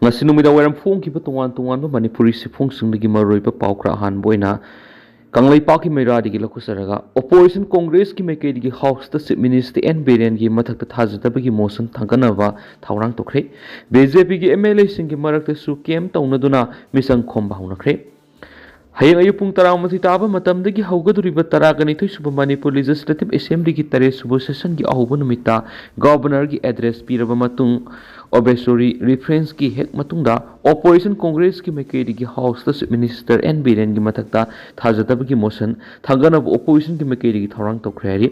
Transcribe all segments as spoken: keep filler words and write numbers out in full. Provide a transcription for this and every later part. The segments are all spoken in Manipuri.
ꯉꯁꯤ ꯅꯨꯃꯤꯗꯥꯡ ꯋꯥꯏꯔꯝ ꯐꯣꯡꯈꯤꯕ ꯇꯣꯉꯥꯟ ꯇꯣꯉꯥꯟꯕ ꯃꯅꯤꯄꯨꯔꯤ ꯁꯤꯐꯣꯡꯁꯤꯡꯗꯒꯤ ꯃꯔꯨꯑꯣꯏꯕ ꯄꯥꯎ ꯈꯔ ꯑꯍꯥꯟꯕ ꯑꯣꯏꯅ ꯀꯪꯂꯩꯄꯥꯛꯀꯤ ꯃꯩꯔꯥꯗꯒꯤ ꯂꯧꯈꯠꯆꯔꯒ, ꯑꯣꯄꯣꯖꯤꯁꯟ ꯀꯣꯡꯒ꯭ꯔꯦꯁꯀꯤ ꯃꯥꯏꯀꯩꯗꯒꯤ ꯍꯥꯎꯁꯇ ꯆꯤꯐ ꯃꯤꯅꯤꯁꯇꯔ ꯑꯦꯟ ꯕꯤꯔꯦꯟꯒꯤ ꯃꯊꯛꯇ ꯊꯥꯖꯗꯕꯒꯤ ꯃꯣꯁꯟ ꯊꯥꯡꯒꯠꯅꯕ ꯊꯧꯔꯥꯡ ꯇꯧꯈ꯭ꯔꯦ꯫ ꯕꯤ ꯖꯦ ꯄꯤꯒꯤ ꯑꯦꯝ ꯑꯦꯜ ꯑꯦꯁꯤꯡꯒꯤ ꯃꯔꯛꯇꯁꯨ ꯀꯦꯝ ꯇꯧꯅꯗꯨꯅ ꯃꯤꯆꯪ ꯈꯣꯝꯕ ꯍꯧꯅꯈ꯭ꯔꯦ꯫ ꯍꯌꯦꯡ ꯑꯌꯨꯛ ꯄꯨꯡ ꯇꯔꯥꯃꯥꯊꯣꯏ ꯇꯥꯕ ꯃꯇꯝꯗꯒꯤ ꯍꯧꯒꯗꯧꯔꯤꯕ ꯇꯔꯥꯒ ꯅꯤꯊꯣꯏ ꯁꯨꯕ ꯃꯅꯤꯄꯨꯔ ꯂꯦꯖꯤꯁꯂꯦꯇꯤꯚ ꯑꯦꯁꯦꯝꯕ꯭ꯂꯤꯒꯤ ꯇꯔꯦꯠ ꯁꯨꯕ ꯁꯦꯁꯟꯒꯤ ꯑꯍꯧꯕ ꯅꯨꯃꯤꯠꯇ ꯒꯕꯔꯅꯔꯒꯤ ꯑꯦꯗ꯭ꯔꯦꯁ ꯄꯤꯔꯕ ꯃꯇꯨꯡ, ꯑꯣꯕꯦꯁꯣꯔꯤ ꯔꯤꯐ꯭ꯔꯦꯟꯁꯀꯤ ꯍꯦꯛ ꯃꯇꯨꯡꯗ ꯑꯣꯄꯣꯖꯤꯁꯟ ꯀꯣꯡꯒ꯭ꯔꯦꯁꯀꯤ ꯃꯥꯏꯀꯩꯗꯒꯤ ꯍꯥꯎꯁꯇ ꯆꯤꯐ ꯃꯤꯅꯤꯁꯇꯔ ꯑꯦꯟ ꯕꯤꯔꯦꯟꯒꯤ ꯃꯊꯛꯇ ꯊꯥꯖꯗꯕꯒꯤ ꯃꯣꯁꯟ ꯊꯥꯡꯒꯠꯅꯕ ꯑꯣꯄꯣꯖꯤꯁꯟꯒꯤ ꯃꯥꯏꯀꯩꯗꯒꯤ ꯊꯧꯔꯥꯡ ꯇꯧꯈ꯭ꯔꯦ ꯍꯥꯏꯔꯤ꯫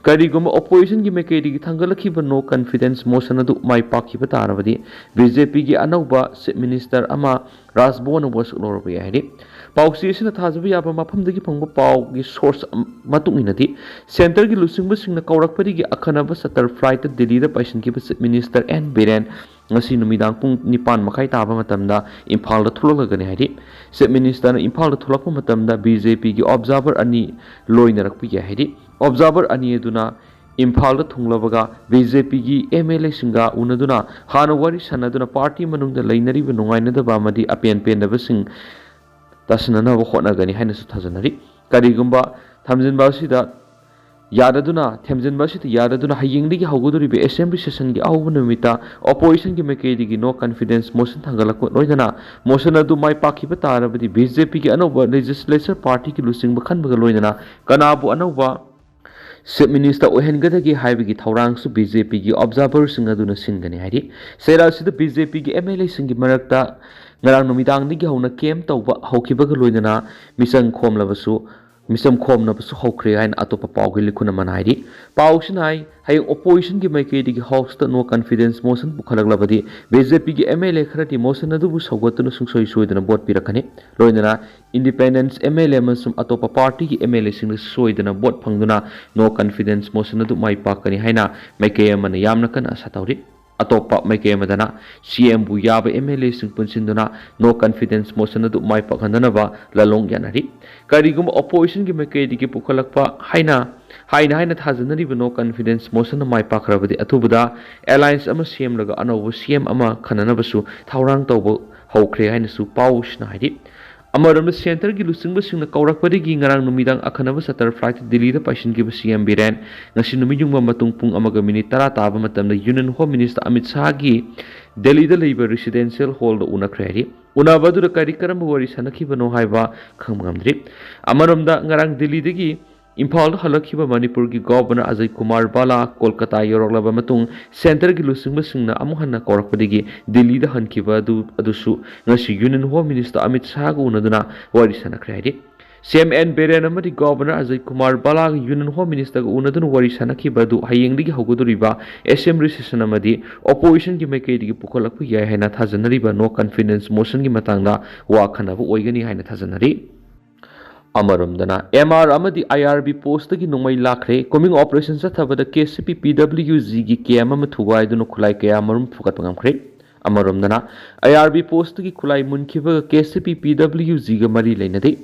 ꯀꯔꯤꯒꯨꯝꯕ ꯑꯣꯄꯣꯖꯤꯁꯟꯒꯤ ꯃꯥꯏꯀꯩꯗꯒꯤ ꯊꯥꯡꯒꯠꯂꯛꯈꯤꯕ ꯅꯣ ꯀꯟꯐꯤꯗꯦꯟꯁ ꯃꯣꯁꯟ ꯑꯗꯨ ꯃꯥꯏ ꯄꯥꯛꯈꯤꯕ ꯇꯥꯔꯕꯗꯤ, ꯕꯤ ꯖꯦ ꯄꯤꯒꯤ ꯑꯅꯧꯕ ꯆꯤꯐ ꯃꯤꯅꯤꯁꯇꯔ ꯑꯃ ꯔꯥꯖꯚꯋꯟ ꯑꯃ ꯋꯥꯁꯛ ꯂꯧꯔꯕ ꯌꯥꯏ ꯍꯥꯏꯔꯤ꯫ ꯄꯥꯎꯆꯦ ꯑꯁꯤꯅ ꯊꯥꯖꯕ ꯌꯥꯕ ꯃꯐꯝꯗꯒꯤ ꯐꯪꯕ ꯄꯥꯎꯒꯤ ꯁꯣꯔꯁ ꯃꯇꯨꯡ ꯏꯟꯅꯗꯤ, ꯁꯦꯟꯇꯔꯒꯤ ꯂꯨꯆꯤꯡꯕꯁꯤꯡꯅ ꯀꯧꯔꯛꯄꯗꯒꯤ ꯑꯈꯟꯅꯕ ꯆꯥꯔꯇꯔ ꯐ꯭ꯂꯥꯏꯠꯇ ꯗꯤꯜꯂꯤꯗ ꯄꯥꯏꯁꯤꯟꯈꯤꯕ ꯆꯤꯐ ꯃꯤꯅꯤꯁꯇꯔ ꯑꯦꯟ ꯕꯤꯔꯦꯟ ꯉꯁꯤ ꯅꯨꯃꯤꯗꯥꯡ ꯄꯨꯡ ꯅꯤꯄꯥꯟ ꯃꯈꯥꯏ ꯇꯥꯕ ꯃꯇꯝꯗ ꯏꯝꯐꯥꯜꯗ ꯊꯣꯛꯂꯛꯂꯒꯅꯤ ꯍꯥꯏꯔꯤ꯫ ꯆꯤꯐ ꯃꯤꯅꯤꯁꯇꯔꯅ ꯏꯝꯐꯥꯜꯗ ꯊꯣꯛꯂꯛꯄ ꯃꯇꯝꯗ ꯕꯤ ꯖꯦ ꯄꯤꯒꯤ ꯑꯣꯕꯖꯥꯔꯚꯔ ꯑꯅꯤ ꯂꯣꯏꯅꯔꯛꯄ ꯌꯥꯏ ꯍꯥꯏꯔꯤ꯫ ꯑꯣꯕꯖꯥꯔꯚꯔ ꯑꯅꯤ ꯑꯗꯨꯅ ꯏꯝꯐꯥꯜꯗ ꯊꯨꯡꯂꯕꯒ ꯕꯤ ꯖꯦ ꯄꯤꯒꯤ ꯑꯦꯝ ꯑꯦꯜ ꯑꯦꯁꯤꯡꯒ ꯎꯅꯗꯨꯅ ꯍꯥꯟꯅ ꯋꯥꯔꯤ ꯁꯥꯟꯅꯗꯨꯅ ꯄꯥꯔꯇꯤ ꯃꯅꯨꯡꯗ ꯂꯩꯅꯔꯤꯕ ꯅꯨꯡꯉꯥꯏꯅꯗꯕ ꯑꯃꯗꯤ ꯑꯄꯦꯟ ꯄꯦꯟꯗꯕꯁꯤꯡ ꯇꯥꯁꯤꯟꯅꯅꯕ ꯍꯣꯠꯅꯒꯅꯤ ꯍꯥꯏꯅꯁꯨ ꯊꯥꯖꯅꯔꯤ꯫ ꯀꯔꯤꯒꯨꯝꯕ ꯊꯝꯖꯤꯟꯕ ꯑꯁꯤꯗ ꯌꯥꯔꯗꯨꯅ, ꯊꯦꯝꯖꯤꯟꯕ ꯑꯁꯤꯗ ꯌꯥꯔꯗꯨꯅ ꯍꯌꯦꯡꯗꯒꯤ ꯍꯧꯒꯗꯧꯔꯤꯕ ꯑꯦꯁꯦꯝꯕ꯭ꯂꯤ ꯁꯦꯁꯟꯒꯤ ꯑꯍꯧꯕ ꯅꯨꯃꯤꯠꯇ ꯑꯣꯄꯣꯖꯤꯁꯟꯒꯤ ꯃꯥꯏꯀꯩꯗꯒꯤ ꯅꯣ ꯀꯟꯐꯤꯗꯦꯟꯁ ꯃꯣꯁꯟ ꯊꯥꯡꯒꯠꯂꯛꯄ ꯂꯣꯏꯅꯅ ꯃꯣꯁꯟ ꯑꯗꯨ ꯃꯥꯏ ꯄꯥꯛꯈꯤꯕ ꯇꯥꯔꯕꯗꯤ ꯕꯤ ꯖꯦ ꯄꯤꯒꯤ ꯑꯅꯧꯕ ꯂꯦꯖꯤꯁꯂꯦꯆꯔ ꯄꯥꯔꯇꯤꯒꯤ ꯂꯨꯆꯤꯡꯕ ꯈꯟꯕꯒ ꯂꯣꯏꯅꯅ ꯀꯅꯥꯕꯨ ꯑꯅꯧꯕ ꯆꯤꯐ ꯃꯤꯅꯤꯁꯇꯔ ꯑꯣꯏꯍꯟꯒꯗꯒꯦ ꯍꯥꯏꯕꯒꯤ ꯊꯧꯔꯥꯡꯁꯨ ꯕꯤ ꯖꯦ ꯄꯤꯒꯤ ꯑꯣꯕꯖꯥꯔꯚꯔꯁꯤꯡ ꯑꯗꯨꯅ ꯁꯤꯟꯒꯅꯤ ꯍꯥꯏꯔꯤ꯫ ꯆꯩꯔꯥꯛ ꯑꯁꯤꯗ ꯕꯤ ꯖꯦ ꯄꯤꯒꯤ ꯑꯦꯝ ꯑꯦꯜ ꯑꯦꯁꯤꯡꯒꯤ ꯃꯔꯛꯇ ꯉꯔꯥꯡ ꯅꯨꯃꯤꯗꯥꯡꯗꯒꯤ ꯍꯧꯅ ꯀꯦꯝ ꯇꯧꯕ ꯍꯧꯈꯤꯕꯒ ꯂꯣꯏꯅꯅ ꯃꯤꯆꯪ ꯈꯣꯝꯂꯕꯁꯨ, ꯃꯤꯆꯪ ꯈꯣꯝꯅꯕꯁꯨ ꯍꯧꯈ꯭ꯔꯦ ꯍꯥꯏꯅ ꯑꯇꯣꯞꯄ ꯄꯥꯎꯒꯤ ꯂꯤꯈꯨꯟ ꯑꯃꯅ ꯍꯥꯏꯔꯤ꯫ ꯄꯥꯎꯁꯤꯅ ꯍꯥꯏ, ꯍꯌꯦꯡ ꯑꯣꯄꯣꯖꯤꯁꯟꯒꯤ ꯃꯥꯏꯀꯩꯗꯒꯤ ꯍꯥꯎꯁꯇ ꯅꯣ ꯀꯟꯐꯤꯗꯦꯟꯁ ꯃꯣꯁꯟ ꯄꯨꯈꯠꯂꯛꯂꯕꯗꯤ ꯕꯤ ꯖꯦ ꯄꯤꯒꯤ ꯑꯦꯝ ꯑꯦꯜ ꯑꯦ ꯈꯔꯗꯤ ꯃꯣꯁꯟ ꯑꯗꯨꯕꯨ ꯁꯧꯒꯠꯇꯨꯅ ꯁꯨꯡꯁꯣꯏ ꯁꯣꯏꯗꯅ ꯚꯣꯠ ꯄꯤꯔꯛꯀꯅꯤ꯫ ꯂꯣꯏꯅꯅ ꯏꯟꯗꯤꯄꯦꯟꯗꯦꯟꯁ ꯑꯦꯝ ꯑꯦꯜ ꯑꯦ ꯑꯃꯁꯨꯡ ꯑꯇꯣꯞꯄ ꯄꯥꯔꯇꯤꯒꯤ ꯑꯦꯝ ꯑꯦꯜ ꯑꯦꯁꯤꯡꯗ ꯁꯣꯏꯗꯅ ꯚꯣꯠ ꯐꯪꯗꯨꯅ ꯅꯣ ꯀꯟꯐꯤꯗꯦꯟꯁ ꯃꯣꯁꯟ ꯑꯗꯨ ꯃꯥꯏ ꯄꯥꯛꯀꯅꯤ ꯍꯥꯏꯅ ꯃꯥꯏꯀꯩ ꯑꯃꯅ ꯌꯥꯝꯅ ꯀꯟꯅ ꯑꯥꯁꯥ ꯇꯧꯔꯤ꯫ ꯑꯇꯣꯞꯄ ꯃꯥꯏꯀꯩ ꯑꯃꯗꯅ, ꯁꯤ ꯑꯦꯝꯕꯨ ꯌꯥꯕ ꯑꯦꯝ ꯑꯦꯜ ꯑꯦꯁꯤꯡ ꯄꯨꯟꯁꯤꯟꯗꯨꯅ no confidence motion ꯑꯗꯨ ꯃꯥꯏ ꯄꯥꯛꯍꯟꯗꯅꯕ ꯂꯥꯂꯣꯡ ꯌꯥꯅꯔꯤ꯫ ꯀꯔꯤꯒꯨꯝꯕ ꯑꯣꯄꯣꯖꯤꯁꯟꯒꯤ ꯃꯥꯏꯀꯩꯗꯒꯤ ꯄꯨꯈꯠꯂꯛꯄ ꯍꯥꯏꯅ ꯍꯥꯏꯅ ꯍꯥꯏꯅ ꯊꯥꯖꯅꯔꯤꯕ no confidence motion ꯃꯥꯏ ꯄꯥꯛꯈ꯭ꯔꯕꯗꯤ, ꯑꯊꯨꯕꯗ ꯑꯦꯂꯥꯏꯟꯁ ꯑꯃ ꯁꯦꯝꯂꯒ ꯑꯅꯧꯕ ꯁꯤ ꯑꯦꯝ ꯑꯃ ꯈꯟꯅꯅꯕꯁꯨ ꯊꯧꯔꯥꯡ ꯇꯧꯕ ꯍꯧꯈ꯭ꯔꯦ ꯍꯥꯏꯅꯁꯨ ꯄꯥꯎꯁꯤꯅ ꯍꯥꯏꯔꯤ꯫ ꯑꯃꯔꯣꯝꯗ, ꯁꯦꯟꯇꯔꯒꯤ ꯂꯨꯆꯤꯡꯕꯁꯤꯡꯅ ꯀꯧꯔꯛꯄꯗꯒꯤ ꯉꯔꯥꯡ ꯅꯨꯃꯤꯗꯥꯡ ꯑꯈꯟꯅꯕ ꯆꯇꯔ ꯐ꯭ꯂꯥꯏꯠꯇ ꯗꯤꯜꯂꯤꯗ ꯄꯥꯏꯁꯤꯟꯈꯤꯕ ꯁꯤ ꯑꯦꯝ ꯕꯤꯔꯦꯟ ꯉꯁꯤ ꯅꯨꯃꯤꯠ ꯌꯨꯡꯕ ꯃꯇꯨꯡ ꯄꯨꯡ ꯑꯃꯒ ꯃꯤꯅꯤꯠ ꯇꯔꯥ ꯇꯥꯕ ꯃꯇꯝꯗ ꯌꯨꯅꯤꯌꯟ ꯍꯣꯝ ꯃꯤꯅꯤꯁꯇꯔ ꯑꯃꯤꯠ ꯁꯥꯍꯒꯤ ꯗꯦꯜꯂꯤꯗ ꯂꯩꯕ ꯔꯦꯁꯤꯗꯦꯟꯁꯤꯌꯦꯜ ꯍꯣꯜꯗ ꯎꯅꯈ꯭ꯔꯦ ꯍꯥꯏꯔꯤ꯫ ꯎꯅꯕ ꯑꯗꯨꯗ ꯀꯔꯤ ꯀꯔꯝꯕ ꯋꯥꯔꯤ ꯁꯥꯟꯅꯈꯤꯕꯅꯣ ꯍꯥꯏꯕ ꯈꯪꯕ ꯉꯝꯗ꯭ꯔꯤ꯫ ꯑꯃꯔꯣꯝꯗ, ꯉꯔꯥꯡ ꯗꯤꯜꯂꯤꯗꯒꯤ ꯏꯝꯐꯥꯜꯗ ꯍꯜꯂꯛꯈꯤꯕ ꯃꯅꯤꯄꯨꯔꯒꯤ ꯒꯣꯚꯔꯅꯔ ꯑꯖꯌ ꯀꯨꯃꯥꯔ ꯚꯥꯂꯥ ꯀꯣꯜꯀꯇꯥ ꯌꯧꯔꯛꯂꯕ ꯃꯇꯨꯡ ꯁꯦꯟꯇꯔꯒꯤ ꯂꯨꯆꯤꯡꯕꯁꯤꯡꯅ ꯑꯃꯨꯛ ꯍꯟꯅ ꯀꯧꯔꯛꯄꯗꯒꯤ ꯗꯤꯜꯂꯤꯗ ꯍꯟꯈꯤꯕ ꯑꯗꯨ, ꯑꯗꯨꯁꯨ ꯉꯁꯤ ꯌꯨꯅꯤꯌꯟ ꯍꯣꯝ ꯃꯤꯅꯤꯁꯇꯔ ꯑꯃꯤꯠ ꯁꯥꯍꯒ ꯎꯅꯗꯨꯅ ꯋꯥꯔꯤ ꯁꯥꯟꯅꯈ꯭ꯔꯦ ꯍꯥꯏꯔꯤ꯫ ꯁꯤ ꯑꯦꯝ ꯑꯦꯟ ꯕꯤꯔꯦꯟ ꯑꯃꯗꯤ governor Ajay Kumar ꯚꯥꯂꯥꯒ union home ꯃꯤꯅꯤꯁꯇꯔꯒ ꯎꯅꯗꯨꯅ ꯋꯥꯔꯤ ꯁꯥꯟꯅꯈꯤꯕ ꯑꯗꯨ ꯍꯌꯦꯡꯗꯒꯤ ꯍꯧꯒꯗꯧꯔꯤꯕ ꯑꯦꯁꯦꯝꯕ꯭ꯂꯤ ꯁꯦꯁꯟ ꯑꯃꯗꯤ ꯑꯣꯄꯣꯖꯤꯁꯟꯒꯤ ꯃꯥꯏꯀꯩꯗꯒꯤ ꯄꯨꯈꯠꯂꯛꯄ ꯌꯥꯏ ꯍꯥꯏꯅ ꯊꯥꯖꯅꯔꯤꯕ no confidence motionꯒꯤ ꯃꯇꯥꯡꯗ ꯋꯥ ꯈꯟꯅꯕ ꯑꯣꯏꯒꯅꯤ ꯍꯥꯏꯅ ꯊꯥꯖꯅꯔꯤ꯫ ꯑꯃꯔꯣꯝꯗꯅ, ꯑꯦꯝ ꯑꯥꯔ ꯑꯃꯗꯤ ꯑꯥꯏ ꯑꯥꯔ ꯕꯤ ꯄꯣꯁꯇꯒꯤ ꯅꯣꯡꯃꯩ ꯂꯥꯛꯈ꯭ꯔꯦ꯫ ꯀꯨꯝꯕꯤꯡ ꯑꯣꯄꯔꯦꯁꯟ ꯆꯠꯊꯕꯗ ꯀꯦ ꯁꯤ ꯄꯤ ꯄꯤ ꯗꯕ꯭ꯂꯤꯌꯨ ꯖꯤꯒꯤ ꯀꯦꯝ ꯑꯃ ꯊꯨꯒꯥꯏꯗꯨꯅ ꯈꯨꯠꯂꯥꯏ ꯀꯌꯥ ꯃꯔꯨꯝ ꯐꯨꯒꯠꯄ ꯉꯝꯈ꯭ꯔꯦ꯫ ꯑꯃꯔꯣꯝꯗꯅ, ꯑꯥꯏ ꯑꯥꯔ ꯕꯤ ꯄꯣꯁꯇꯒꯤ ꯈꯨꯠꯂꯥꯏ ꯃꯨꯟꯈꯤꯕꯒ ꯀꯦ ꯁꯤ ꯄꯤ ꯄꯤ ꯗꯕ꯭ꯂꯤꯌꯨ ꯖꯤꯒ ꯃꯔꯤ ꯂꯩꯅꯗꯦ꯫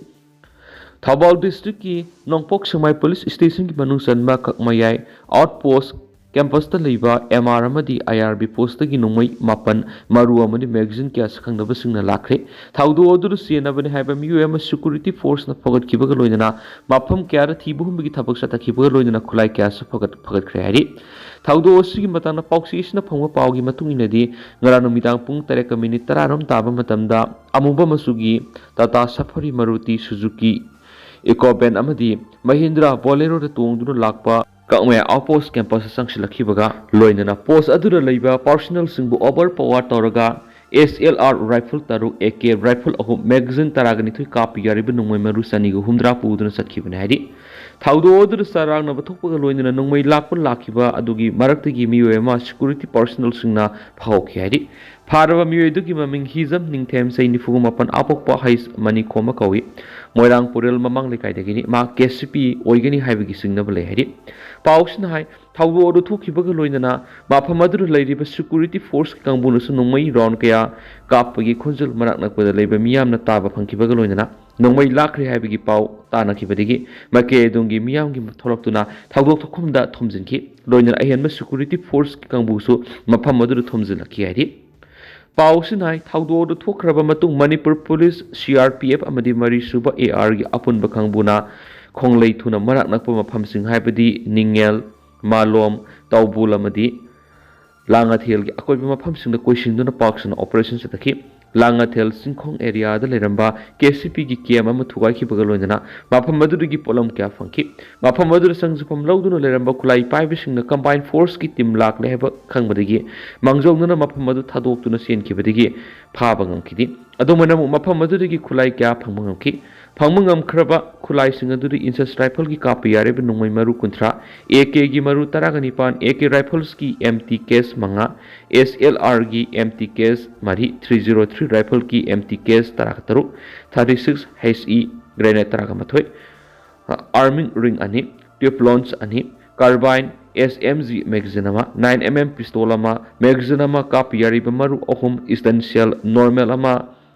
ꯊꯧꯕꯥꯜ ꯗꯤꯁꯇ꯭ꯔꯤꯛꯀꯤ ꯅꯣꯡꯄꯣꯛ ꯁꯦꯛꯃꯥꯏ ꯄꯨꯂꯤꯁ ꯁ꯭ꯇꯦꯁꯟꯒꯤ ꯃꯅꯨꯡ ꯆꯟꯕ ꯀꯛꯃꯌꯥꯏ ꯑꯥꯎꯠ ꯄꯣꯁ ꯀꯦꯝꯄꯁꯇ ꯂꯩꯕ ꯑꯦꯝ ꯑꯥꯔ ꯑꯃꯗꯤ ꯑꯥꯏ ꯑꯥꯔ ꯕꯤ ꯄꯣꯁꯇꯒꯤ ꯅꯣꯡꯃꯩ ꯃꯥꯄꯟ, ꯃꯔꯨ ꯑꯃꯗꯤ ꯃꯦꯒꯥꯖꯤꯟ ꯀꯌꯥ ꯁꯛꯈꯪꯗꯕꯁꯤꯡꯅ ꯂꯥꯛꯈ꯭ꯔꯦ꯫ ꯊꯧꯗꯣꯛ ꯑꯗꯨꯗ ꯆꯦꯟꯅꯕꯅꯤ ꯍꯥꯏꯕ ꯃꯤꯑꯣꯏ ꯑꯃ ꯁꯦꯀꯨꯔꯤꯇꯤ ꯐꯣꯔꯁꯅ ꯐꯒꯠꯈꯤꯕꯒ ꯂꯣꯏꯅꯅ ꯃꯐꯝ ꯀꯌꯥꯗ ꯊꯤꯕ ꯍꯨꯝꯕꯒꯤ ꯊꯕꯛ ꯆꯠꯊꯈꯤꯕꯒ ꯂꯣꯏꯅꯅ ꯈꯨꯠꯂꯥꯏ ꯀꯌꯥꯁꯨ ꯐꯒꯠ-, ꯐꯒꯠꯈ꯭ꯔꯦ ꯍꯥꯏꯔꯤ꯫ ꯊꯧꯗꯣꯛ ꯑꯁꯤꯒꯤ ꯃꯇꯥꯡꯗ ꯄꯥꯎꯆꯦꯁꯤꯅ ꯐꯪꯕ ꯄꯥꯎꯒꯤ ꯃꯇꯨꯡ ꯏꯟꯅꯗꯤ, ꯉꯔꯥꯡ ꯅꯨꯃꯤꯗꯥꯡ ꯄꯨꯡ ꯇꯔꯦꯠꯀ ꯃꯤꯅꯤꯠ ꯇꯔꯥꯔꯣꯝ ꯇꯥꯕ ꯃꯇꯝꯗ ꯑꯃꯨꯕ ꯃꯆꯨꯒꯤ Tata Safari, Maruti Suzuki Eeco van ꯑꯃꯗꯤ ꯃꯍꯤꯟꯗ꯭ꯔꯥ ꯕꯣꯂꯦꯔꯣꯗ ꯇꯣꯡꯗꯨꯅ ꯂꯥꯛꯄ ꯀꯛꯃꯌꯥꯏ ꯑꯥꯎꯠꯄꯣꯁ ꯀꯦꯝꯄꯁꯇ ꯆꯪꯁꯤꯜꯂꯛꯈꯤꯕꯒ ꯂꯣꯏꯅꯅ ꯄꯣꯁ ꯑꯗꯨꯗ ꯂꯩꯕ ꯄꯥꯔꯁꯣꯅꯦꯜꯁꯤꯡꯕꯨ ꯑꯣꯚꯔ ꯄꯋꯥꯔ ꯇꯧꯔꯒ ꯑꯦꯁ ꯑꯦꯜ ꯑꯥꯔ ꯔꯥꯏꯐꯜ ꯇꯔꯨꯛ, ꯑꯦ ꯀꯦ ꯔꯥꯏꯐꯜ ꯑꯍꯨꯝ, ꯃꯦꯒꯥꯖꯤꯟ ꯇꯔꯥꯒ ꯅꯤꯊꯣꯏ ꯀꯥꯞꯄ ꯌꯥꯔꯤꯕ ꯅꯣꯡꯃꯩ ꯃꯔꯨ ꯆꯅꯤꯒ ꯍꯨꯝꯗ꯭ꯔꯥ ꯄꯨꯗꯨꯅ ꯆꯠꯈꯤꯕꯅꯤ ꯍꯥꯏꯔꯤ꯫ ꯊꯧꯗꯣꯛ ꯑꯗꯨꯗ ꯆꯔꯥꯡꯅꯕ ꯊꯣꯛꯄꯒ ꯂꯣꯏꯅꯅ ꯅꯣꯡꯃꯩ ꯂꯥꯛꯄ ꯂꯥꯛꯈꯤꯕ ꯑꯗꯨꯒꯤ ꯃꯔꯛꯇꯒꯤ ꯃꯤꯑꯣꯏ ꯑꯃ ꯁꯦꯀꯨꯔꯤꯇꯤ ꯄꯥꯔꯁꯣꯅꯦꯜꯁꯤꯡꯅ ꯐꯥꯍꯧꯈꯤ ꯍꯥꯏꯔꯤ꯫ ꯐꯥꯔꯕ ꯃꯤꯑꯣꯏ ꯑꯗꯨꯒꯤ ꯃꯃꯤꯡ ꯍꯤꯖꯝ ꯅꯤꯡꯊꯦꯝ, ꯆꯍꯤ ꯅꯤꯐꯨꯒ ꯃꯥꯄꯟ, ꯑꯄꯣꯛꯄ ꯍꯩꯁ ꯃꯅꯤꯈꯣꯝꯕ ꯀꯧꯏ꯫ ꯃꯣꯏꯔꯥꯡ ꯄꯨꯔꯦꯜ ꯃꯃꯥꯡ ꯂꯩꯀꯥꯏꯗꯒꯤꯅꯤ꯫ ꯃꯍꯥꯛ ꯀꯦ ꯁꯤ ꯄꯤ ꯑꯣꯏꯒꯅꯤ ꯍꯥꯏꯕꯒꯤ ꯆꯤꯡꯅꯕ ꯂꯩ ꯍꯥꯏꯔꯤ꯫ ꯄꯥꯎꯁꯤꯅ ꯍꯥꯏ, ꯊꯧꯗꯣꯛ ꯑꯗꯨ ꯊꯣꯛꯈꯤꯕꯒ ꯂꯣꯏꯅꯅ ꯃꯐꯝ ꯑꯗꯨꯗ ꯂꯩꯔꯤꯕ ꯁꯦꯀ꯭ꯌꯨꯔꯤꯇꯤ ꯐꯣꯔꯁꯀꯤ ꯀꯥꯡꯕꯨꯅꯁꯨ ꯅꯣꯡꯃꯩ ꯔꯥꯎꯟ ꯀꯌꯥ ꯀꯥꯞꯄꯒꯤ ꯈꯣꯟꯖꯦꯜ ꯃꯅꯥꯛ ꯅꯛꯄꯗ ꯂꯩꯕ ꯃꯤꯌꯥꯝꯅ ꯇꯥꯕ ꯐꯪꯈꯤꯕꯒ ꯂꯣꯏꯅꯅ ꯅꯣꯡꯃꯩ ꯂꯥꯛꯈ꯭ꯔꯦ ꯍꯥꯏꯕꯒꯤ ꯄꯥꯎ ꯇꯥꯅꯈꯤꯕꯗꯒꯤ ꯃꯥꯏꯀꯩ ꯑꯗꯨꯝꯒꯤ ꯃꯤꯌꯥꯝꯒꯤ ꯊꯣꯛꯂꯛꯇꯨꯅ ꯊꯧꯗꯣꯛ ꯊꯣꯛꯐꯝꯗ ꯊꯣꯝꯖꯤꯟꯈꯤ꯫ ꯂꯣꯏꯅꯅ ꯑꯍꯦꯟꯕ ꯁꯦꯀ꯭ꯌꯨꯔꯤꯇꯤ ꯐꯣꯔꯁꯀꯤ ꯀꯥꯡꯕꯨꯁꯨ ꯃꯐꯝ ꯑꯗꯨꯗ ꯊꯣꯝꯖꯤꯜꯂꯛꯈꯤ ꯍꯥꯏꯔꯤ꯫ ꯄꯥꯎꯁꯤꯅ ꯍꯥꯏ, ꯊꯧꯗꯣꯛ ꯑꯗꯨ ꯊꯣꯛꯈ꯭ꯔꯕ ꯃꯇꯨꯡ Manipur police, C R P F ꯑꯃꯗꯤ ꯃꯔꯤꯁꯨꯕ ꯑꯦ ꯑꯥꯔꯒꯤ ꯑꯄꯨꯟꯕ ꯀꯥꯡꯕꯨꯅ ꯈꯣꯡꯂꯩ ꯊꯨꯅ ꯃꯅꯥꯛ ꯅꯛꯄ ꯃꯐꯝꯁꯤꯡ ꯍꯥꯏꯕꯗꯤ ꯅꯤꯡꯉꯦꯜ, ꯃꯥꯂꯣꯝ, ꯇꯧꯕꯨꯜ ꯑꯃꯗꯤ ꯂꯥꯡꯉꯊꯦꯜꯒꯤ ꯑꯀꯣꯏꯕ ꯃꯐꯝꯁꯤꯡꯗ ꯀꯣꯏꯁꯤꯟꯗꯨꯅ ꯄꯥꯛ ꯁꯟꯅ ꯑꯣꯄꯔꯦꯁꯟ ꯆꯠꯊꯈꯤ꯫ ꯂꯥꯡꯉꯊꯦꯜ ꯆꯤꯡꯈꯣꯡ ꯑꯦꯔꯤꯌꯥꯗ ꯂꯩꯔꯝꯕ ꯀꯦ ꯁꯤ ꯄꯤꯒꯤ ꯀꯦꯝ ꯑꯃ ꯊꯨꯒꯥꯏꯈꯤꯕꯒ ꯂꯣꯏꯅꯅ ꯃꯐꯝ ꯑꯗꯨꯗꯒꯤ ꯄꯣꯠꯂꯝ ꯀꯌꯥ ꯐꯪꯈꯤ꯫ ꯃꯐꯝ ꯑꯗꯨꯗ ꯆꯪꯖꯐꯝ ꯂꯧꯗꯨꯅ ꯂꯩꯔꯝꯕ ꯈꯨꯠꯂꯥꯏ ꯄꯥꯏꯕꯁꯤꯡꯅ ꯀꯝꯕꯥꯏꯟ ꯐꯣꯔꯁꯀꯤ ꯇꯤꯝ ꯂꯥꯛꯂꯦ ꯍꯥꯏꯕ ꯈꯪꯕꯗꯒꯤ ꯃꯥꯡꯖꯧꯅꯅ ꯃꯐꯝ ꯑꯗꯨ ꯊꯥꯗꯣꯛꯇꯨꯅ ꯆꯦꯟꯈꯤꯕꯗꯒꯤ ꯐꯥꯕ ꯉꯝꯈꯤꯗꯦ꯫ ꯑꯗꯨꯝ ꯑꯣꯏꯅꯃꯛ ꯃꯐꯝ ꯑꯗꯨꯗꯒꯤ ꯈꯨꯠꯂꯥꯏ ꯀꯌꯥ ꯐꯪꯕ ꯉꯝꯈꯤ꯫ ꯐꯪꯕ ꯉꯝꯈ꯭ꯔꯕ ꯈꯨꯠꯂꯥꯏꯁꯤꯡ ꯑꯗꯨꯗꯤ ꯏꯟꯁꯁ ꯔꯥꯏꯐꯜꯒꯤ ꯀꯥꯞꯄ ꯌꯥꯔꯤꯕ ꯅꯣꯡꯃꯩ ꯃꯔꯨ ꯀꯨꯟꯊ꯭ꯔꯥ, ꯑꯦ ꯀꯦꯒꯤ ꯃꯔꯨ ꯇꯔꯥꯒ ꯅꯤꯄꯥꯟ, ꯑꯦ ꯀꯦ ꯔꯥꯏꯐꯜꯁꯀꯤ ꯑꯦꯝ ꯇꯤ ꯀꯦꯁ ꯃꯉꯥ, ꯑꯦꯁ ꯑꯦꯜ ꯑꯥꯔꯒꯤ ꯑꯦꯝ ꯇꯤ ꯀꯦꯁ ꯃꯔꯤ, ꯊ꯭ꯔꯤ ꯖꯤꯔꯣ ꯊ꯭ꯔꯤ ꯔꯥꯏꯐꯜꯒꯤ ꯑꯦꯝ ꯇꯤ ꯀꯦꯁ ꯇꯔꯥꯒ ꯇꯔꯨꯛ, thirty six H E grenade ꯇꯔꯥꯒ ꯃꯥꯊꯣꯏ, ꯑꯥꯔꯃꯤꯡ ꯔꯤꯡ ꯑꯅꯤ, ꯇ꯭ꯌꯨꯕ ꯂꯣꯟꯁ ꯑꯅꯤ, carbine, S M G magazine ꯑꯃ, ꯅꯥꯏꯟ ꯑꯦꯝ ꯑꯦꯝ ꯄꯤꯁꯇꯣꯜ ꯑꯃ, ꯃꯦꯒꯥꯖꯤꯟ ꯑꯃ, ꯀꯥꯞꯄ ꯌꯥꯔꯤꯕ ꯃꯔꯨ ꯑꯍꯨꯝ, ꯏꯁꯇꯟ ꯁꯦꯜ ꯅꯣꯔꯃꯦꯜ ꯑꯃ,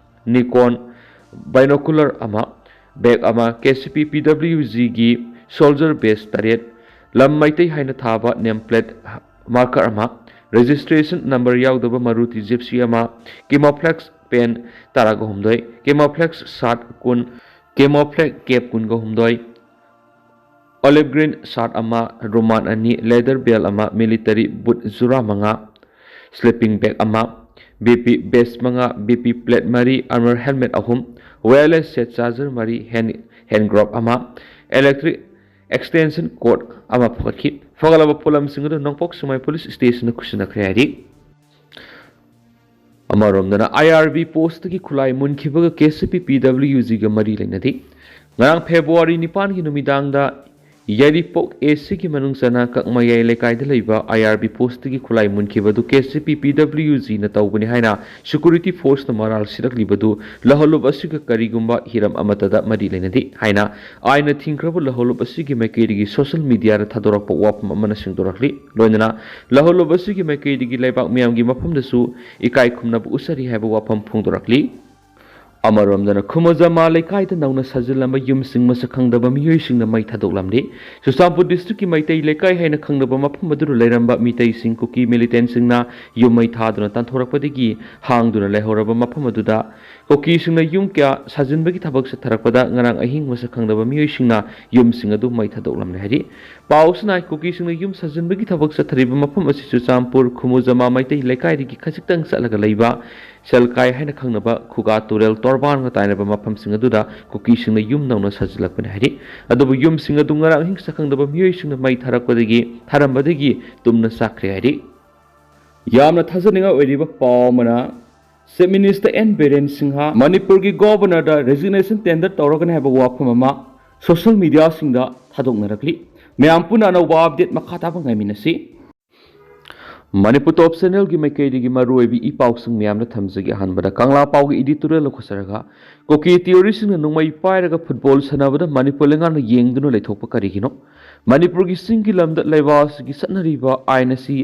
ꯅꯤꯀꯣꯟ ꯕꯥꯏꯅꯣꯀꯨꯂꯔ ꯑꯃ, ꯕꯦꯒ ꯑꯃ, ꯀꯦ ꯁꯤ ꯄꯤ ꯄꯤ ꯗꯕ꯭ꯂꯤꯎ ꯖꯤꯒꯤ ꯁꯣꯜꯖꯔ ꯕꯦꯁ ꯇꯔꯦꯠ, ꯂꯝ ꯃꯩꯇꯩ ꯍꯥꯏꯅ ꯊꯥꯕ ꯅꯦꯝ ꯄ꯭ꯂꯦꯠ ꯃꯥꯔꯀꯔ ꯑꯃ, ꯔꯦꯖꯤꯁꯇ꯭ꯔꯦꯁꯟ ꯅꯝꯕꯔ ꯌꯥꯎꯗꯕ ꯃꯔꯨꯇꯤ ꯖꯤꯞꯁꯤ ꯑꯃ, ꯀꯦꯃꯣꯐ꯭ꯂꯦꯛꯁ ꯄꯦꯟ ꯇꯔꯥꯒ ꯍꯨꯝꯗꯣꯏ, ꯀꯦꯃꯣꯐ꯭ꯂꯦꯛꯁ ꯁꯥꯔꯠ ꯀꯨꯟ, ꯀꯦꯃꯣꯐ꯭ꯂꯦꯛ ꯀꯦꯞ ꯀꯨꯟꯒ ꯍꯨꯝꯗꯣꯏ, ꯑꯣꯂꯤꯚ ꯒ꯭ꯔꯤꯟ ꯁꯥꯔꯠ ꯑꯃ, ꯔꯨꯃꯥꯟ ꯑꯅꯤ, ꯂꯦꯗꯔ ꯕꯦꯜ ꯑꯃ, ꯃꯤꯂꯤꯇꯔꯤ ꯕꯨꯠ ꯖꯨꯔꯥ ꯃꯉꯥ, ꯁ꯭ꯂꯤꯄꯤꯡ ꯕꯦꯒ ꯑꯃ, ꯕꯤ ꯄꯤ ꯕꯦꯁ ꯃꯉꯥ, ꯕꯤ ꯄꯤ ꯄ꯭ꯂꯦꯠ ꯃꯔꯤ, ꯑꯥꯔꯃꯔ ꯍꯦꯜꯃꯦꯠ ꯑꯍꯨꯝ, ꯋꯥꯌꯔꯂꯦꯁ ꯁꯦꯠ ꯆꯥꯔꯖꯔ ꯃꯔꯤ, ꯍꯦꯟ ꯍꯦꯟ ꯒ꯭ꯂꯣꯚ ꯑꯃ, ꯏꯂꯦꯛꯇ꯭ꯔꯤꯛ ꯑꯦꯛꯁꯇꯦꯟꯁꯟ ꯀꯣꯔꯗ ꯑꯃ ꯐꯒꯠꯈꯤ꯫ ꯐꯒꯠꯂꯕ ꯄꯣꯠꯂꯝꯁꯤꯡ ꯑꯗꯨ ꯅꯣꯡꯄꯣꯛ ꯁꯦꯛꯃꯥꯏ ꯄꯨꯂꯤꯁ ꯁ꯭ꯇꯦꯁꯟꯗ ꯈꯨꯠꯁꯤꯟꯅꯈ꯭ꯔꯦ ꯍꯥꯏꯔꯤ꯫ ꯑꯃꯔꯣꯝꯗꯅ ꯑꯥꯏ ꯑꯥꯔ ꯕꯤ ꯄꯣꯁꯇꯒꯤ ꯈꯨꯠꯂꯥꯏ ꯃꯨꯟꯈꯤꯕꯒ ꯀꯦ ꯁꯤ ꯄꯤ ꯄꯤ ꯗꯕ꯭ꯂꯤꯎ ꯖꯤꯒ ꯃꯔꯤ ꯂꯩꯅꯗꯦ꯫ ꯉꯔꯥꯡ ꯐꯦꯕ꯭ꯔꯨꯋꯥꯔꯤ ꯅꯤꯄꯥꯟꯒꯤ ꯅꯨꯃꯤꯗꯥꯡꯗ ꯌꯥꯏꯔꯤꯄꯣꯛ ꯑꯦ ꯁꯤꯒꯤ ꯃꯅꯨꯡ ꯆꯟꯅ ꯀꯛꯃꯌꯥꯏ ꯂꯩꯀꯥꯏꯗ ꯂꯩꯕ ꯑꯥꯏ ꯑꯥꯔ ꯕꯤ ꯄꯣꯁꯇꯒꯤ ꯈꯨꯠꯂꯥꯏ ꯃꯨꯟꯈꯤꯕꯗꯨ ꯀꯦ ꯁꯤ ꯄꯤ ꯄꯤ ꯗꯕ꯭ꯂꯤꯌꯨ ꯖꯤꯅ ꯇꯧꯕꯅꯤ ꯍꯥꯏꯅ ꯁꯦꯀ꯭ꯌꯨꯔꯤꯇꯤ ꯐꯣꯔꯁꯅ ꯃꯔꯥꯜ ꯁꯤꯔꯛꯂꯤꯕꯗꯨ ꯂꯍꯧꯂꯨꯞ ꯑꯁꯤꯒ ꯀꯔꯤꯒꯨꯝꯕ ꯍꯤꯔꯝ ꯑꯃꯠꯇꯗ ꯃꯔꯤ ꯂꯩꯅꯗꯦ ꯍꯥꯏꯅ ꯑꯥꯏꯟꯅ ꯊꯤꯡꯈ꯭ꯔꯕ ꯂꯍꯧꯂꯨꯞ ꯑꯁꯤꯒꯤ ꯃꯥꯏꯀꯩꯗꯒꯤ ꯁꯣꯁꯤꯌꯦꯜ ꯃꯤꯗꯤꯌꯥꯗ ꯊꯥꯗꯣꯔꯛꯄ ꯋꯥꯐꯝ ꯑꯃꯅ ꯁꯦꯡꯗꯣꯔꯛꯂꯤ꯫ ꯂꯣꯏꯅꯅ ꯂꯍꯧꯂꯨꯞ ꯑꯁꯤꯒꯤ ꯃꯥꯏꯀꯩꯗꯒꯤ ꯂꯩꯕꯥꯛ ꯃꯤꯌꯥꯝꯒꯤ ꯃꯐꯝꯗꯁꯨ ꯏꯀꯥꯏ ꯈꯨꯝꯅꯕ ꯎꯠꯆꯔꯤ ꯍꯥꯏꯕ ꯋꯥꯐꯝ ꯐꯣꯡꯗꯣꯔꯛꯂꯤ꯫ ꯑꯃꯔꯣꯝꯗꯅ, ꯈꯨꯃꯨꯖꯃꯥ ꯂꯩꯀꯥꯏꯗ ꯅꯧꯅ ꯁꯥꯖꯤꯜꯂꯝꯕ ꯌꯨꯝꯁꯤꯡ ꯃꯁꯛ ꯈꯪꯗꯕ ꯃꯤꯑꯣꯏꯁꯤꯡꯅ ꯃꯩ ꯊꯥꯗꯣꯛꯂꯝꯂꯤ꯫ ꯆꯨꯔꯆꯥꯟꯄꯨꯔ ꯗꯤꯁꯇ꯭ꯔꯤꯛꯀꯤ ꯃꯩꯇꯩ ꯂꯩꯀꯥꯏ ꯍꯥꯏꯅ ꯈꯪꯅꯕ ꯃꯐꯝ ꯑꯗꯨꯗ ꯂꯩꯔꯝꯕ ꯃꯤꯇꯩꯁꯤꯡ ꯀꯨꯀꯤ ꯃꯤꯂꯤꯇꯦꯟꯁꯤꯡꯅ ꯌꯨꯝ ꯃꯩ ꯊꯥꯗꯨꯅ ꯇꯥꯟꯊꯣꯔꯛꯄꯗꯒꯤ ꯍꯥꯡꯗꯨꯅ ꯂꯩꯍꯧꯔꯕ ꯃꯐꯝ ꯑꯗꯨꯗ ꯀꯨꯀꯤꯁꯤꯡꯅ ꯌꯨꯝ ꯀꯌꯥ ꯁꯥꯖꯤꯟꯕꯒꯤ ꯊꯕꯛ ꯆꯠꯊꯔꯛꯄꯗ ꯉꯔꯥꯡ ꯑꯍꯤꯡ ꯃꯁꯛ ꯈꯪꯗꯕ ꯃꯤꯑꯣꯏꯁꯤꯡꯅ ꯌꯨꯝꯁꯤꯡ ꯑꯗꯨ ꯃꯩ ꯊꯥꯗꯣꯛꯂꯝꯂꯦ ꯍꯥꯏꯔꯤ꯫ ꯄꯥꯎ ꯑꯁꯤꯅ ꯀꯨꯀꯤꯁꯤꯡꯅ ꯌꯨꯝ ꯁꯥꯖꯤꯟꯕꯒꯤ ꯊꯕꯛ ꯆꯠꯊꯔꯤꯕ ꯃꯐꯝ ꯑꯁꯤ ꯆꯨꯔꯆꯥꯟꯄꯨꯔ ꯈꯨꯃꯨꯖꯃꯥ ꯃꯩꯇꯩ ꯂꯩꯀꯥꯏꯗꯒꯤ ꯈꯖꯤꯛꯇꯪ ꯆꯠꯂꯒ ꯂꯩꯕ ꯁꯦꯜꯀꯥꯏ ꯍꯥꯏꯅ ꯈꯪꯅꯕ ꯈꯨꯒꯥ ꯇꯨꯔꯦꯜ ꯇꯣꯔꯕꯥꯟꯒ ꯇꯥꯏꯅꯕ ꯃꯐꯝꯁꯤꯡ ꯑꯗꯨꯗ ꯀꯨꯀꯤꯁꯤꯡꯅ ꯌꯨꯝ ꯅꯧꯅ ꯁꯥꯖꯤꯜꯂꯛꯄꯅꯤ ꯍꯥꯏꯔꯤ꯫ ꯑꯗꯨꯕꯨ ꯌꯨꯝꯁꯤꯡ ꯑꯗꯨ ꯉꯔꯥꯡ ꯑꯍꯤꯡ ꯁꯛꯈꯪꯗꯕ ꯃꯤꯑꯣꯏꯁꯤꯡꯅ ꯃꯩ ꯊꯥꯔꯛꯄꯗꯒꯤ, ꯊꯥꯔꯝꯕꯗꯒꯤ ꯇꯨꯝꯅ ꯆꯥꯛꯈ꯭ꯔꯦ ꯍꯥꯏꯔꯤ꯫ ꯌꯥꯝꯅ ꯊꯥꯖꯅꯤꯡꯉꯥꯏ ꯑꯣꯏꯔꯤꯕ ꯄꯥꯎ ꯑꯃꯅ, chief minister N Biren Singh ꯃꯅꯤꯄꯨꯔꯒꯤ ꯒꯣꯕꯔꯅꯔꯗ ꯔꯦꯖꯤꯒꯅꯦꯁꯟ ꯇꯦꯟꯗꯔ ꯇꯧꯔꯒꯅꯤ ꯍꯥꯏꯕ ꯋꯥꯐꯝ ꯑꯃ ꯁꯣꯁꯤꯌꯦꯜ ꯃꯤꯗꯤꯌꯥꯁꯤꯡꯗ ꯊꯥꯗꯣꯛꯅꯔꯛꯂꯤ꯫ ꯃꯌꯥꯝ ꯄꯨꯟꯅ ꯑꯅꯧꯕ ꯑꯞꯗꯦꯠ ꯃꯈꯥ ꯇꯥꯕ ꯉꯥꯏꯃꯤꯟꯅꯁꯤ꯫ ꯃꯅꯤꯄꯨꯔ ꯇꯣꯞ ꯆꯦꯅꯦꯜꯒꯤ ꯃꯥꯏꯀꯩꯗꯒꯤ ꯃꯔꯨꯑꯣꯏꯕ ꯏ ꯄꯥꯎꯁꯤꯡ ꯃꯌꯥꯝꯗ ꯊꯝꯖꯒꯦ꯫ ꯑꯍꯥꯟꯕꯗ ꯀꯪꯂꯥ ꯄꯥꯎꯒꯤ ꯏꯗꯤꯇꯣꯔꯤꯌꯦꯜ ꯂꯧꯈꯠꯆꯔꯒ, ꯀꯨꯀꯤ ꯇꯤꯑꯣꯔꯤꯁꯤꯡꯅ ꯅꯣꯡꯃꯩ ꯄꯥꯏꯔꯒ ꯐꯨꯠꯕꯣꯜ ꯁꯥꯟꯅꯕꯗ ꯃꯅꯤꯄꯨꯔ ꯂꯩꯉꯥꯛꯅ ꯌꯦꯡꯗꯨꯅ ꯂꯩꯊꯣꯛꯄ ꯀꯔꯤꯒꯤꯅꯣ? ꯃꯅꯤꯄꯨꯔꯒꯤ ꯆꯤꯡꯒꯤ ꯂꯝꯗ ꯂꯩꯕꯥꯛ ꯑꯁꯤꯒꯤ ꯆꯠꯅꯔꯤꯕ ꯑꯥꯏꯟ ꯑꯁꯤ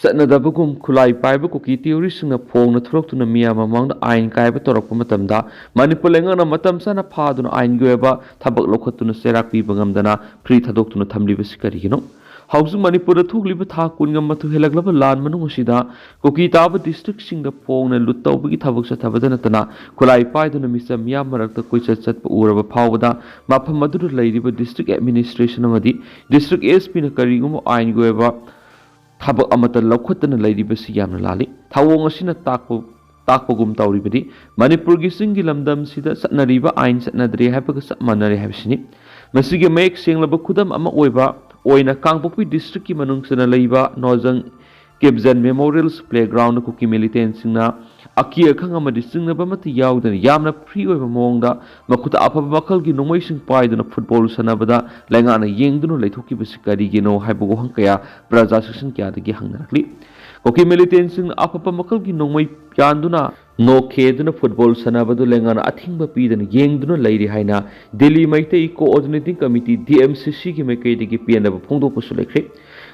ꯆꯠꯅꯗꯕꯒꯨꯝ ꯈꯨꯠꯂꯥꯏ ꯄꯥꯏꯕ ꯀꯨꯀꯤ ꯇꯤꯑꯣꯔꯤꯁꯤꯡꯅ ꯐꯣꯡꯅ ꯊꯣꯛꯂꯛꯇꯨꯅ ꯃꯤꯌꯥꯝ ꯃꯃꯥꯡꯗ ꯑꯥꯏꯟ ꯀꯥꯏꯕ ꯇꯧꯔꯛꯄ ꯃꯇꯝꯗ ꯃꯅꯤꯄꯨꯔ ꯂꯩꯉꯥꯛꯅ ꯃꯇꯝ ꯆꯥꯅ ꯐꯥꯗꯨꯅ ꯑꯥꯏꯟꯒꯤ ꯑꯣꯏꯕ ꯊꯕꯛ ꯂꯧꯈꯠꯇꯨꯅ ꯆꯩꯔꯥꯛ ꯄꯤꯕ ꯉꯝꯗꯅ ꯐ꯭ꯔꯤ ꯊꯥꯗꯣꯛꯇꯨꯅ ꯊꯝꯂꯤꯕꯁꯤ ꯀꯔꯤꯒꯤꯅꯣ? ꯍꯧꯖꯤꯛ ꯃꯅꯤꯄꯨꯔꯗ ꯊꯣꯛꯂꯤꯕ ꯊꯥ ꯀꯨꯟꯒ ꯃꯥꯊꯣꯏ ꯍꯦꯜꯂꯛꯂꯕ ꯂꯥꯟ ꯃꯅꯨꯡ ꯑꯁꯤꯗ ꯀꯨꯀꯤ ꯇꯥꯕ ꯗꯤꯁꯇ꯭ꯔꯤꯛꯁꯤꯡꯗ ꯐꯣꯡꯅ ꯂꯨꯠ ꯇꯧꯕꯒꯤ ꯊꯕꯛ ꯆꯠꯊꯕꯗ ꯅꯠꯇꯅ ꯈꯨꯠꯂꯥꯏ ꯄꯥꯏꯗꯨꯅ ꯃꯤꯆꯝ ꯃꯤꯌꯥꯝ ꯃꯔꯛꯇ ꯀꯣꯏꯆꯠ ꯆꯠꯄ ꯎꯔꯕ ꯐꯥꯎꯕꯗ ꯃꯐꯝ ꯑꯗꯨꯗ ꯂꯩꯔꯤꯕ ꯗꯤꯁꯇ꯭ꯔꯤꯛ ꯑꯦꯗꯃꯤꯅꯤꯁꯇ꯭ꯔꯦꯁꯟ ꯑꯃꯗꯤ ꯗꯤꯁꯇ꯭ꯔꯤꯛ ꯑꯦꯁ ꯄꯤꯅ ꯀꯔꯤꯒꯨꯝꯕ ꯑꯥꯏꯟꯒꯤ ꯑꯣꯏꯕ ꯊꯕꯛ ꯑꯃꯠꯇ ꯂꯧꯈꯠꯇꯅ ꯂꯩꯔꯤꯕꯁꯤ ꯌꯥꯝꯅ ꯂꯥꯜꯂꯤ꯫ ꯊꯧꯑꯣꯡ ꯑꯁꯤꯅ ꯇꯥꯛꯄ, ꯇꯥꯛꯄꯒꯨꯝ ꯇꯧꯔꯤꯕꯗꯤ ꯃꯅꯤꯄꯨꯔꯒꯤ ꯆꯤꯡꯒꯤ ꯂꯝꯗꯝꯁꯤꯗ ꯆꯠꯅꯔꯤꯕ ꯑꯥꯏꯟ ꯆꯠꯅꯗ꯭ꯔꯦ ꯍꯥꯏꯕꯒ ꯆꯞ ꯃꯥꯟꯅꯔꯦ ꯍꯥꯏꯕꯁꯤꯅꯤ꯫ ꯃꯁꯤꯒꯤ ꯃꯌꯦꯛ ꯁꯦꯡꯂꯕ ꯈꯨꯗꯝ ꯑꯃ ꯑꯣꯏꯕ ꯑꯣꯏꯅ ꯀꯥꯡꯄꯣꯛꯄꯤ ꯗꯤꯁꯇ꯭ꯔꯤꯛꯀꯤ ꯃꯅꯨꯡ ꯆꯟꯅ ꯂꯩꯕ ꯅꯣꯖꯪ ꯀꯦꯞꯖꯟ ꯃꯦꯃꯣꯔꯤꯌꯦꯜꯁ ꯄ꯭ꯂꯦꯒ꯭ꯔꯥꯎꯟꯗ ꯀꯨꯀꯤ ꯃꯤꯂꯤꯇꯦꯟꯁꯤꯡꯅ ꯑꯀꯤ ꯑꯈꯪ ꯑꯃꯗꯤ ꯆꯤꯡꯅꯕ ꯑꯃꯠꯇ ꯌꯥꯎꯗꯅ ꯌꯥꯝꯅ ꯐ꯭ꯔꯤ ꯑꯣꯏꯕ ꯃꯑꯣꯡꯗ ꯃꯈꯨꯠꯇ ꯑꯐꯕ ꯃꯈꯜꯒꯤ ꯅꯣꯡꯃꯩꯁꯤꯡ ꯄꯥꯏꯗꯨꯅ ꯐꯨꯠꯕꯣꯜ ꯁꯥꯟꯅꯕꯗ ꯂꯩꯉꯥꯛꯅ ꯌꯦꯡꯗꯨꯅ ꯂꯩꯊꯣꯛꯈꯤꯕꯁꯤ ꯀꯔꯤꯒꯤꯅꯣ ꯍꯥꯏꯕ ꯋꯥꯍꯪ ꯀꯌꯥ ꯄ꯭ꯔꯖꯥ ꯁꯦꯛꯁꯟ ꯀꯌꯥꯗꯒꯤ ꯍꯪꯅꯔꯛꯂꯤ꯫ ꯀꯨꯀꯤ ꯃꯤꯂꯤꯇꯦꯟꯁꯤꯡꯅ ꯑꯐꯕ ꯃꯈꯜꯒꯤ ꯅꯣꯡꯃꯩ ꯌꯥꯟꯗꯨꯅ ꯅꯣꯛꯈꯦꯗꯨꯅ ꯐꯨꯠꯕꯣꯜ ꯁꯥꯟꯅꯕꯗꯨ ꯂꯩꯉꯥꯛꯅ ꯑꯊꯤꯡꯕ ꯄꯤꯗꯅ ꯌꯦꯡꯗꯨꯅ ꯂꯩꯔꯤ ꯍꯥꯏꯅ Delhi Meitei coordinating committee, D M C ꯁꯤꯒꯤ ꯃꯥꯏꯀꯩꯗꯒꯤ ꯄꯦꯟꯗꯕ ꯐꯣꯡꯗꯣꯛꯄꯁꯨ ꯂꯩꯈ꯭ꯔꯦ꯫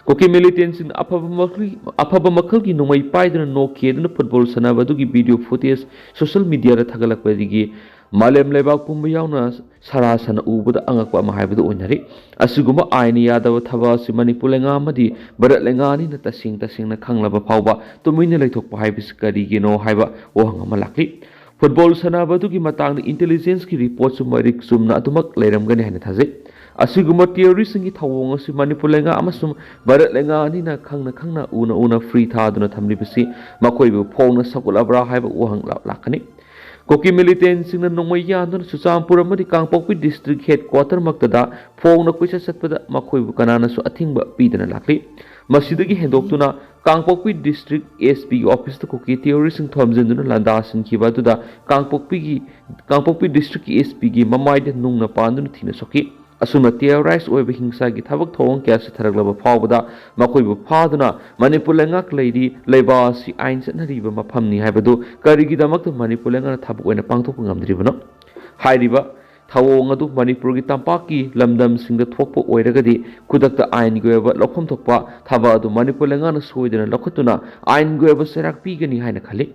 ꯀꯨꯀꯤ ꯃꯤꯂꯤꯇꯦꯟꯁꯤꯡꯅ ꯑꯐꯕ ꯃꯈꯜ-, ꯑꯐꯕ ꯃꯈꯜꯒꯤ ꯅꯣꯡꯃꯩ ꯄꯥꯏꯗꯨꯅ ꯅꯣꯛꯈꯦꯗꯨꯅ ꯐꯨꯠꯕꯣꯜ ꯁꯥꯟꯅꯕ ꯑꯗꯨꯒꯤ ꯚꯤꯗꯤꯑꯣ ꯐꯨꯇꯦꯖ ꯁꯣꯁꯤꯌꯦꯜ ꯃꯤꯗꯤꯌꯥꯗ ꯊꯥꯒꯠꯂꯛꯄꯗꯒꯤ ꯃꯥꯂꯦꯝ ꯂꯩꯕꯥꯛ ꯄꯨꯝꯕ ꯌꯥꯎꯅ ꯁꯔꯥ ꯁꯟꯅ ꯎꯕꯗ ꯑꯉꯛꯄ ꯑꯃ ꯍꯥꯏꯕꯗꯨ ꯑꯣꯏꯅꯔꯤ꯫ ꯑꯁꯤꯒꯨꯝꯕ ꯑꯥꯏꯟꯅ ꯌꯥꯗꯕ ꯊꯕꯛ ꯑꯁꯤ ꯃꯅꯤꯄꯨꯔ ꯂꯩꯉꯥꯛ ꯑꯃꯗꯤ ꯚꯥꯔꯠ ꯂꯩꯉꯥꯛ ꯑꯅꯤꯅ ꯇꯁꯦꯡ ꯇꯁꯦꯡꯅ ꯈꯪꯂꯕ ꯐꯥꯎꯕ ꯇꯨꯃꯤꯟꯅ ꯂꯩꯊꯣꯛꯄ ꯍꯥꯏꯕꯁꯤ ꯀꯔꯤꯒꯤꯅꯣ ꯍꯥꯏꯕ ꯋꯥꯍꯪ ꯑꯃ ꯂꯥꯛꯂꯤ꯫ ꯐꯨꯠꯕꯣꯜ ꯁꯥꯟꯅꯕ ꯑꯗꯨꯒꯤ ꯃꯇꯥꯡꯗ ꯏꯟꯇꯦꯂꯤꯖꯦꯟꯁꯀꯤ ꯔꯤꯄꯣꯔꯠꯁꯨ ꯃꯔꯤꯛ ꯆꯨꯝꯅ ꯑꯗꯨꯃꯛ ꯂꯩꯔꯝꯒꯅꯤ ꯍꯥꯏꯅ ꯊꯥꯖꯩ꯫ ꯑꯁꯤꯒꯨꯝꯕ ꯇꯦꯔꯣꯔꯤꯁ꯭ꯠꯁꯤꯡꯒꯤ ꯊꯧꯑꯣꯡ ꯑꯁꯤ ꯃꯅꯤꯄꯨꯔ ꯂꯩꯉꯥꯛ ꯑꯃꯁꯨꯡ ꯚꯥꯔꯠ ꯂꯩꯉꯥꯛ ꯑꯅꯤꯅ ꯈꯪꯅ ꯈꯪꯅ ꯎꯅ ꯎꯅ ꯐ꯭ꯔꯤ ꯊꯥꯗꯨꯅ ꯊꯝꯂꯤꯕꯁꯤ ꯃꯈꯣꯏꯕꯨ ꯐꯣꯡꯅ ꯁꯧꯒꯠꯂꯕ꯭ꯔꯥ ꯍꯥꯏꯕ ꯋꯥꯍꯪ ꯂꯥꯛ-, ꯂꯥꯛꯀꯅꯤ꯫ ꯀꯨꯀꯤ ꯃꯤꯂꯤꯇꯦꯟꯁꯤꯡꯅ ꯅꯣꯡꯃꯩ ꯌꯥꯟꯗꯨꯅ ꯆꯨꯔꯆꯥꯟꯄꯨꯔ ꯑꯃꯗꯤ ꯀꯥꯡꯄꯣꯛꯄꯤ ꯗꯤꯁꯇ꯭ꯔꯤꯛ ꯍꯦꯗꯀ꯭ꯋꯥꯇꯔꯃꯛꯇꯗ ꯐꯣꯡꯅ ꯀꯣꯏꯆꯠ ꯆꯠꯄꯗ ꯃꯈꯣꯏꯕꯨ ꯀꯅꯥꯅꯁꯨ ꯑꯊꯤꯡꯕ ꯄꯤꯗꯅ ꯂꯥꯛꯂꯤ꯫ ꯃꯁꯤꯗꯒꯤ ꯍꯦꯟꯗꯣꯛꯇꯨꯅ ꯀꯥꯡꯄꯣꯛꯄꯤ ꯗꯤꯁꯇ꯭ꯔꯤꯛ ꯑꯦꯁ ꯄꯤꯒꯤ ꯑꯣꯐꯤꯁꯇ ꯀꯨꯀꯤ ꯇꯦꯔꯣꯔꯤꯁ꯭ꯠꯁꯤꯡ ꯊꯣꯝꯖꯤꯟꯗꯨꯅ ꯂꯥꯟꯗꯥꯁꯤꯟꯈꯤꯕ ꯑꯗꯨꯗ ꯀꯥꯡꯄꯣꯛꯄꯤꯒꯤ, ꯀꯥꯡꯄꯣꯛꯄꯤ ꯗꯤꯁꯇ꯭ꯔꯤꯛꯀꯤ ꯑꯦꯁ ꯄꯤꯒꯤ ꯃꯃꯥꯏꯗ ꯅꯨꯡꯅ ꯄꯥꯟꯗꯨꯅ ꯊꯤꯅ ꯁꯣꯛꯈꯤ꯫ ꯑꯁꯨꯝꯅ ꯇꯦꯔꯣꯔꯥꯏꯖ ꯑꯣꯏꯕ ꯍꯤꯡꯁꯥꯒꯤ ꯊꯕꯛ ꯊꯧꯑꯣꯡ ꯀꯌꯥ ꯆꯠꯊꯔꯛꯂꯕ ꯐꯥꯎꯕꯗ ꯃꯈꯣꯏꯕꯨ ꯐꯥꯗꯨꯅ ꯃꯅꯤꯄꯨꯔ ꯂꯩꯉꯥꯛ ꯂꯩꯔꯤ, ꯂꯩꯕꯥꯛ ꯑꯁꯤ ꯑꯥꯏꯟ ꯆꯠꯅꯔꯤꯕ ꯃꯐꯝꯅꯤ ꯍꯥꯏꯕꯗꯨ ꯀꯔꯤꯒꯤꯗꯃꯛꯇ ꯃꯅꯤꯄꯨꯔ ꯂꯩꯉꯥꯛꯅ ꯊꯕꯛ ꯑꯣꯏꯅ ꯄꯥꯡꯊꯣꯛꯄ ꯉꯝꯗ꯭ꯔꯤꯕꯅꯣ? ꯍꯥꯏꯔꯤꯕ ꯊꯧꯑꯣꯡ ꯑꯗꯨ ꯃꯅꯤꯄꯨꯔꯒꯤ ꯇꯝꯄꯥꯛꯀꯤ ꯂꯝꯗꯝꯁꯤꯡꯗ ꯊꯣꯛꯄ ꯑꯣꯏꯔꯒꯗꯤ ꯈꯨꯗꯛꯇ ꯑꯥꯏꯟꯒꯤ ꯑꯣꯏꯕ ꯂꯧꯐꯝ ꯊꯣꯛꯄ ꯊꯕꯛ ꯑꯗꯨ ꯃꯅꯤꯄꯨꯔ ꯂꯩꯉꯥꯛꯅ ꯁꯣꯏꯗꯅ ꯂꯧꯈꯠꯇꯨꯅ ꯑꯥꯏꯟꯒꯤ ꯑꯣꯏꯕ ꯆꯩꯔꯥꯛ ꯄꯤꯒꯅꯤ ꯍꯥꯏꯅ ꯈꯜꯂꯤ꯫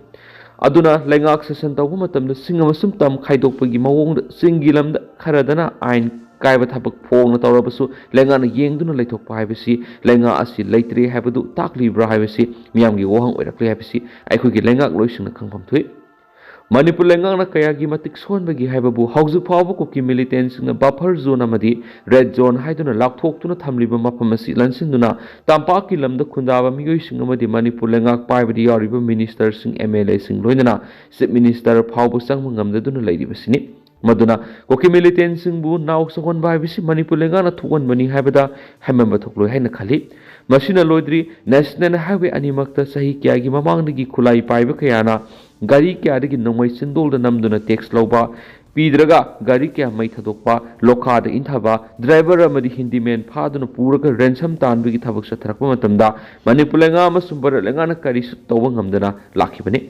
ꯑꯗꯨꯅ ꯂꯩꯉꯥꯛ ꯁꯦꯁꯟ ꯇꯧꯕ ꯃꯇꯝꯗ ꯆꯤꯡ ꯑꯃꯁꯨꯡ ꯇꯝ ꯈꯥꯏꯗꯣꯛꯄꯒꯤ ꯃꯑꯣꯡꯗ ꯆꯤꯡꯒꯤ ꯂꯝꯗ ꯈꯔꯗꯅ ꯑꯥꯏꯟ ꯀꯥꯏꯕ ꯊꯕꯛ ꯐꯣꯡꯅ ꯇꯧꯔꯕꯁꯨ ꯂꯩꯉꯥꯛꯅ ꯌꯦꯡꯗꯨꯅ ꯂꯩꯊꯣꯛꯄ ꯍꯥꯏꯕꯁꯤ ꯂꯩꯉꯥꯛ ꯑꯁꯤ ꯂꯩꯇ꯭ꯔꯦ ꯍꯥꯏꯕꯗꯨ ꯇꯥꯛꯂꯤꯕ꯭ꯔꯥ ꯍꯥꯏꯕꯁꯤ ꯃꯤꯌꯥꯝꯒꯤ ꯋꯥꯍꯪ ꯑꯣꯏꯔꯛꯂꯦ ꯍꯥꯏꯕꯁꯤ ꯑꯩꯈꯣꯏꯒꯤ ꯂꯩꯉꯥꯛꯂꯣꯏꯁꯤꯡꯅ ꯈꯪꯐꯝ ꯊꯣꯛꯏ꯫ ꯃꯅꯤꯄꯨꯔ ꯂꯩꯉꯥꯛꯅ ꯀꯌꯥꯒꯤ ꯃꯇꯤꯛ ꯁꯣꯟꯕꯒꯦ ꯍꯥꯏꯕꯕꯨ ꯍꯧꯖꯤꯛ ꯐꯥꯎꯕ ꯀꯨꯀꯤ ꯃꯤꯂꯤꯇꯦꯟꯁꯤꯡꯅ ꯕꯐꯔ ꯖꯣꯟ ꯑꯃꯗꯤ ꯔꯦꯗ ꯖꯣꯟ ꯍꯥꯏꯗꯨꯅ ꯂꯥꯎꯊꯣꯛꯇꯨꯅ ꯊꯝꯂꯤꯕ ꯃꯐꯝ ꯑꯁꯤ ꯂꯟꯁꯤꯟꯗꯨꯅ ꯇꯝꯄꯥꯛꯀꯤ ꯂꯝꯗ ꯈꯨꯟꯗꯥꯕ ꯃꯤꯑꯣꯏꯁꯤꯡ ꯑꯃꯗꯤ ꯃꯅꯤꯄꯨꯔ ꯂꯩꯉꯥꯛ ꯄꯥꯏꯕꯗ ꯌꯥꯎꯔꯤꯕ ꯃꯤꯅꯤꯁꯇꯔꯁꯤꯡ, ꯑꯦꯝ ꯑꯦꯜ ꯑꯦꯁꯤꯡ ꯂꯣꯏꯅꯅ ꯆꯤꯐ ꯃꯤꯅꯤꯁꯇꯔ ꯐꯥꯎꯕ ꯆꯪꯕ ꯉꯝꯗꯗꯨꯅ ꯂꯩꯔꯤꯕꯁꯤꯅꯤ꯫ ꯃꯗꯨꯅ ꯀꯨꯀꯤ ꯃꯤꯂꯤꯇꯦꯟꯁꯤꯡꯕꯨ ꯅꯥꯎ ꯆꯥꯎꯍꯟꯕ ꯍꯥꯏꯕꯁꯤ ꯃꯅꯤꯄꯨꯔ ꯂꯩꯉꯥꯛꯅ ꯊꯣꯛꯍꯟꯕꯅꯤ ꯍꯥꯏꯕꯗ ꯍꯥꯏꯃꯟꯕ ꯊꯣꯛꯂꯣꯏ ꯍꯥꯏꯅ ꯈꯜꯂꯤ꯫ ꯃꯁꯤꯅ ꯂꯣꯏꯗ꯭ꯔꯤ, ꯅꯦꯁꯅꯦꯜ ꯍꯥꯏꯋꯦ ꯑꯅꯤꯃꯛꯇ ꯆꯍꯤ ꯀꯌꯥꯒꯤ ꯃꯃꯥꯡꯗꯒꯤ ꯈꯨꯠꯂꯥꯏ ꯄꯥꯏꯕ ꯀꯌꯥꯅ ꯒꯥꯔꯤ ꯀꯌꯥꯗꯒꯤ ꯅꯣꯡꯃꯩ ꯆꯤꯟꯗꯣꯜꯗ ꯅꯝꯗꯨꯅ ꯇꯦꯛꯁ ꯂꯧꯕ, ꯄꯤꯗ꯭ꯔꯒ ꯒꯥꯔꯤ ꯀꯌꯥ ꯃꯩ ꯊꯥꯗꯣꯛꯄ, ꯂꯣꯈꯥꯗ ꯏꯟꯊꯕ, ꯗ꯭ꯔꯥꯏꯚꯔ ꯑꯃꯗꯤ ꯍꯤꯟꯗꯤꯃꯦꯟ ꯐꯥꯗꯨꯅ ꯄꯨꯔꯒ ꯔꯦꯟꯁꯝ ꯇꯥꯟꯕꯒꯤ ꯊꯕꯛ ꯆꯠꯊꯔꯛꯄ ꯃꯇꯝꯗ ꯃꯅꯤꯄꯨꯔ ꯂꯩꯉꯥꯛ ꯑꯃꯁꯨꯡ ꯚꯥꯔꯠ ꯂꯩꯉꯥꯛꯅ ꯀꯔꯤꯁꯨ ꯇꯧꯕ ꯉꯝꯗꯅ ꯂꯥꯛꯈꯤꯕꯅꯤ꯫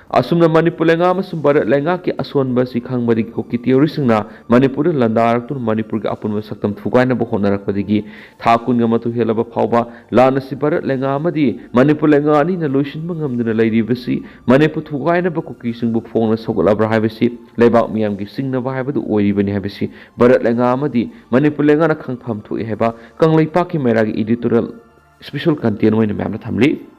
ꯑꯁꯨꯝꯅ ꯃꯅꯤꯄꯨꯔ ꯂꯩꯉꯥꯛ ꯑꯃꯁꯨꯡ ꯚꯥꯔꯠ ꯂꯩꯉꯥꯛꯀꯤ ꯑꯁꯣꯟꯕ ꯑꯁꯤ ꯈꯪꯕꯗꯒꯤ ꯀꯨꯀꯤ ꯇꯦꯔꯣꯔꯤꯁꯁꯤꯡꯅ ꯃꯅꯤꯄꯨꯔꯗ ꯂꯥꯟꯗꯥꯔꯛꯇꯨꯅ ꯃꯅꯤꯄꯨꯔꯒꯤ ꯑꯄꯨꯟꯕ ꯁꯛꯇꯝ ꯊꯨꯒꯥꯏꯅꯕ ꯍꯣꯠꯅꯔꯛꯄꯗꯒꯤ ꯊꯥ ꯀꯨꯟꯒ ꯃꯥꯊꯣꯏ ꯍꯦꯜꯂꯕ ꯐꯥꯎꯕ ꯂꯥꯟ ꯑꯁꯤ ꯚꯥꯔꯠ ꯂꯩꯉꯥꯛ ꯑꯃꯗꯤ ꯃꯅꯤꯄꯨꯔ ꯂꯩꯉꯥꯛ ꯑꯅꯤꯅ ꯂꯣꯏꯁꯤꯟꯕ ꯉꯝꯗꯨꯅ ꯂꯩꯔꯤꯕꯁꯤ ꯃꯅꯤꯄꯨꯔ ꯊꯨꯒꯥꯏꯅꯕ ꯀꯨꯀꯤꯁꯤꯡꯕꯨ ꯐꯣꯡꯅ ꯁꯧꯒꯠꯂꯕ꯭ꯔꯥ ꯍꯥꯏꯕꯁꯤ ꯂꯩꯕꯥꯛ ꯃꯤꯌꯥꯝꯒꯤ ꯆꯤꯡꯅꯕ ꯍꯥꯏꯕꯗꯨ ꯑꯣꯏꯔꯤꯕꯅꯤ ꯍꯥꯏꯕꯁꯤ ꯚꯥꯔꯠ ꯂꯩꯉꯥꯛ ꯑꯃꯗꯤ ꯃꯅꯤꯄꯨꯔ ꯂꯩꯉꯥꯛꯅ ꯈꯪꯐꯝ ꯊꯣꯛꯏ ꯍꯥꯏꯕ ꯀꯪꯂꯩꯄꯥꯛꯀꯤ ꯃꯩꯔꯥꯒꯤ editorial special content ꯑꯣꯏꯅ ꯃꯌꯥꯝꯅ ꯊꯝꯂꯤ꯫